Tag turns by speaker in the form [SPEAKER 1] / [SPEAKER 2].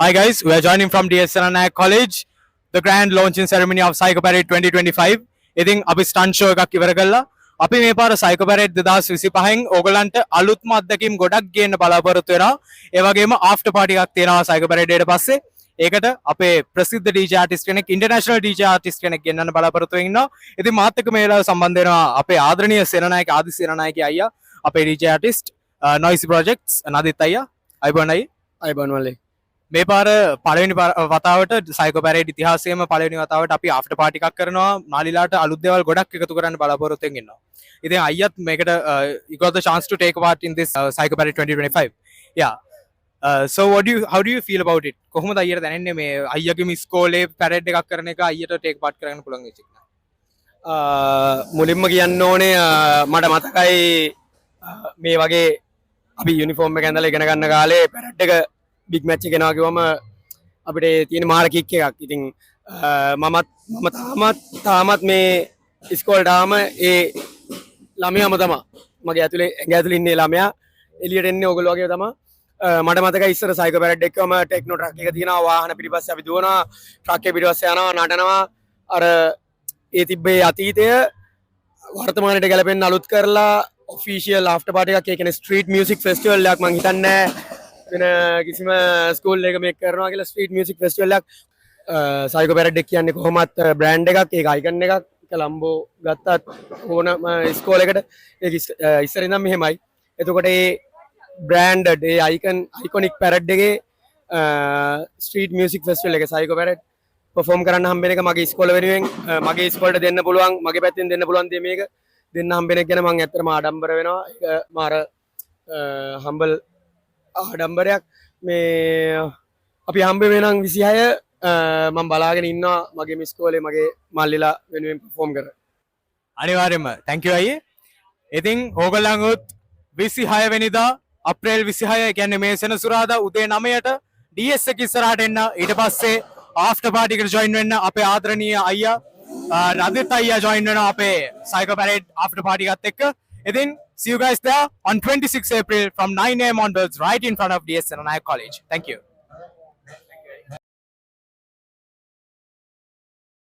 [SPEAKER 1] Hi guys, we are joining from DS Senanayake College, the grand launching ceremony of Psycho Parade 2025. ඉතින් අපි ස්ටන්ට් show එකක් ඉවර කළා. අපි මේ පාර Psycho Parade 2025න් ඕගලන්ට අලුත්ම අත්දැකීම් ගොඩක් ගේන්න බලාපොරොත්තු වෙනවා. ඒ වගේම ආෆ්ටර් පාටි එකක් තියෙනවා Psycho Parade එකට පස්සේ. ඒකට අපේ ප්‍රසිද්ධ DJ artist කෙනෙක්, ඉන්ටර්නැෂනල් DJ artist කෙනෙක් ගෙන්නන්න බලාපොරොත්තු වෙමින් ඉන්නවා. ඉතින් මාත් එක්ක මේ වෙලාවේ සම්බන්ධ වෙනවා අපේ ආදරණීය සේනානායක, ආදි සේනානායක අයියා, අපේ DJ artist, Noisy Projects නදිත් අයියා. ආයුබෝවන් අයියේ.
[SPEAKER 2] ආයුබෝවන් මල්ලි.
[SPEAKER 1] මේ පාර පළවෙනි වතාවට, සයිකෝ පැරේඩ් ඉතිහාසයේම පළවෙනි වතාවට අපි ආෆ්ටර් පාටි එකක් කරනවා. මල්ලිලාට අලුත් දේවල් ගොඩක් එකතු කරන්න බලාපොරොත්තු වෙමින් ඉන්නවා. ඉතින් අයියත් මේකට you got the chance to take part in this Psycho Parade 2025. Yeah. So what do you how do you feel about it? කොහොමද අයියට දැනෙන්නේ මේ අයියාගේම ඉස්කෝලේ පැරේඩ් එකක් කරන එක අයියට take part කරගන්න පුළුවන් වෙච්ච එක?
[SPEAKER 2] මුලින්ම කියන්න ඕනේ, මට මතකයි මේ වගේ අපි යුනිෆෝම් එක ඇඳලා ඉගෙන ගන්න කාලේ පැරඩ් එක බිග් මැච් එක එනවා කිව්වම අපිට ඒ තියෙන මාර කික් එකක්. ඉතින් මම තාමත් තාමත් මේ ඉස්කෝලේට ආවම ඒ ළමයාම තමයි. මගේ ඇතුලේ, ඇඟ ඇතුලේ ඉන්නේ ළමයා එළියට එන්නේ ඔයගොල්ලෝ වගේ තමයි. මට මතකයි ඉස්සර සයිකෝ පැරඩ් එක්කම ටෙක්නෝ ට්‍රක් එක තියෙනවා. වාහන පිටිපස්සේ අපි දුවනවා, ට්‍රක් එක පිටිපස්සේ යනවා, නටනවා. අර ඒ තිබ්බේ අතීතය වර්තමානයට ගැලපෙන්න අලුත් කරලා ඔෆිෂියල් ආෆ්ටර් පාටි එකක්, ඒ කියන්නේ ස්ට්‍රීට් මියුසික් ෆෙස්ටිවල් එකක්. මං හිතන්නේ වෙන කිසිම ස්කූල් එකක මේක කරනවා කියලා ස්ට්‍රීට් මියුසික් ෆෙස්ටිවල් එකක්. සයිකෝ පැරඩ් එක කියන්නේ කොහොමත් බ්‍රෑන්ඩ් එකක්, ඒක අයිකන් එකක්. කොළඹ ගත්තත් ඕනම ඉස්කෝලේකට ඒක ඉස්සර ඉඳන් මෙහෙමයි. එතකොට ඒ බ්‍රෑන්ඩඩ්, ඒ අයිකොනික් පැරඩ් එකේ ස්ට්‍රීට් මියුසික් ෆෙස්ටිවල් එක සයිකෝ පැරඩ් පර්ෆෝම් කරන්න හම්බෙන එක මගේ ඉස්කෝල වෙනුවෙන්, මගේ ඉස්කෝලේට දෙන්න පුළුවන්, මගේ පැත්තෙන් දෙන්න පුළුවන් දේ මේක දෙන්න හම්බෙන එක ගැන මං ඇත්තටම ආඩම්බර වෙනවා. ඒක මාර හම්බල් ආඩම්බරයක්. මේ අපි හම්බ වෙනවා නම් 26 මං බලාගෙන ඉන්නවා මගේ ඉස්කෝලේ මගේ මල්ලිලා වෙනුවෙන් පර්ෆෝම් කරන්න.
[SPEAKER 1] අනිවාර්යයෙන්ම, thank you අයියේ. ඉතින් ඕගොල්ලන්ුත් 26 වෙනිදා, අප්‍රේල් 26, ඒ කියන්නේ මේ සෙනසුරාදා උදේ 9ට DS එක ඉස්සරහට එන්න. ඊට පස්සේ ආෆ්ටර් පාටි එකට ජොයින් වෙන්න. අපේ ආදරණීය අයියා රදිත් අයියා ජොයින් වෙනවා අපේ සයිකෝ පැරේඩ් ආෆ්ටර් පාටි එකත් එක්ක. ඉතින් see you guys there on 26 April from 9 a.m. onwards, right in front of DS Senanayake College. Thank you.